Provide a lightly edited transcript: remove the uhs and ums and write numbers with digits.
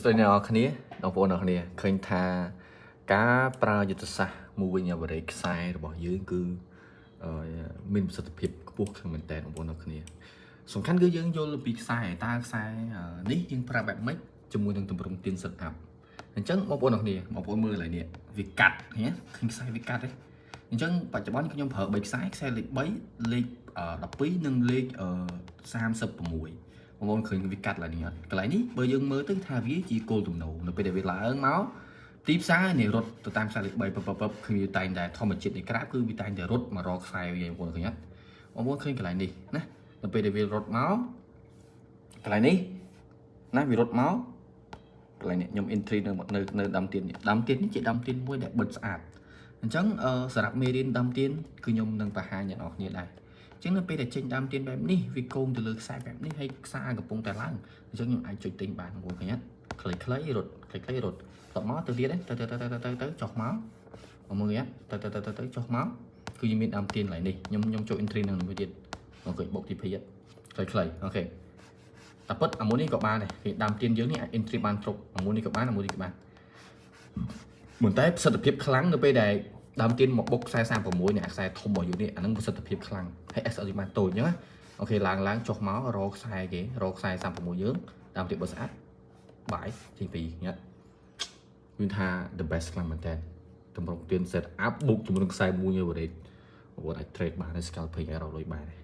ស្ដីអ្នកនរគ្នាបងប្អូនអ្នកគ្នាឃើញថាការប្រើយុទ្ធសាស្ត្រ moving average ខ្សែរបស់យើងគឺមានប្រសិទ្ធភាពខ្ពស់ខ្លាំងមែនតើបងប្អូនអ្នកគ្នាសំខាន់គឺយើងយល់ពីខ្សែតើខ្សែនេះយើងប្រើបែបម៉េចជាមួយនឹងទម្រង់ទៀន set up អញ្ចឹងបងប្អូនអ្នកគ្នាបងប្អូនមើលឡើយនេះវាកាត់ឃើញទេឃើញខ្សែវាកាត់ទេអញ្ចឹងបច្ចុប្បន្នខ្ញុំប្រើ3ខ្សែខ្សែលេខ3លេខ12និងលេខ36បងប្អូនឃើញវាកាត់ឡើងនេះអត់កន្លែងនេះបើយើងមើលទៅថាវាជាគោលទំនោរនៅពេលដែលវាឡើងមកទីផ្សារនេះរត់ទៅតាមខ្សែលេខ3ពពពគឺវាតែងតែធម្មជាតិនៃក្រាបគឺវាតែងតែរត់មករកខ្សែវាបងប្អូនឃើញអត់បងប្អូនឃើញកន្លែងនេះណានៅពេលដែលវារត់មកកន្លែងនេះណាវារត់មកកន្លែងនេះខ្ញុំ entry នៅនៅនៅដើមទៀននេះដើមទៀននេះជាដើមទៀនមួយដែលបិទស្អាតអញ្ចឹងសម្រាប់មេរៀនដើមទៀនគឺខ្ញុំនឹងបង្ហាញអ្នកនរគ្នាដែរអញ្ចឹងនៅពេលដែលចេញដើមទៀនបែបនេះវាគោងទៅលើខ្សែបែបនេះហើយខ្សែកំពុងតែឡើងអញ្ចឹងខ្ញុំអាចចុចទិញបានបងប្អូនឃើញអត់ខ្លីៗរត់ខ្លីៗរត់តបមកទៅទៀតទៅទៅទៅទៅទៅទៅចុះមកមកមើលទៅទៅទៅទៅចុះមកគឺយើងមានដើមទៀនកន្លែងនេះខ្ញុំខ្ញុំចូល entry នឹងមួយទៀតអូខេបុកទី2ខ្លីៗអូខេតែពិតអាមួយនេះក៏បានដែរគេដើមទៀនយើងនេះអាច entry បានគ្រប់អាមួយនេះក៏បានអាមួយនេះក៏បានប៉ុន្តែប្រសិទ្ធភាពខ្លាំងនៅពេលដែលដើមទៀនមកបុកខ្សែ36នេះអាខ្សែធំរបស់យើងនេះអាហ្នឹងប្រសិទ្ធភាពខ្លាំងហើយ SL បានតូចអញ្ចឹងណាអូខេឡើងឡើងចុះមករកខ្សែគេរកខ្សែ36យើងដើមទៀនបើស្អាតបាយទី2ញ៉ាគឺថា the best ខ្លាំងមែនតើតម្រង់ទៀន set up បុកជាមួយនឹងខ្សែមួយ average បងប្អូនអាច trade បានហើយ scalping អាចរកលុយបាន។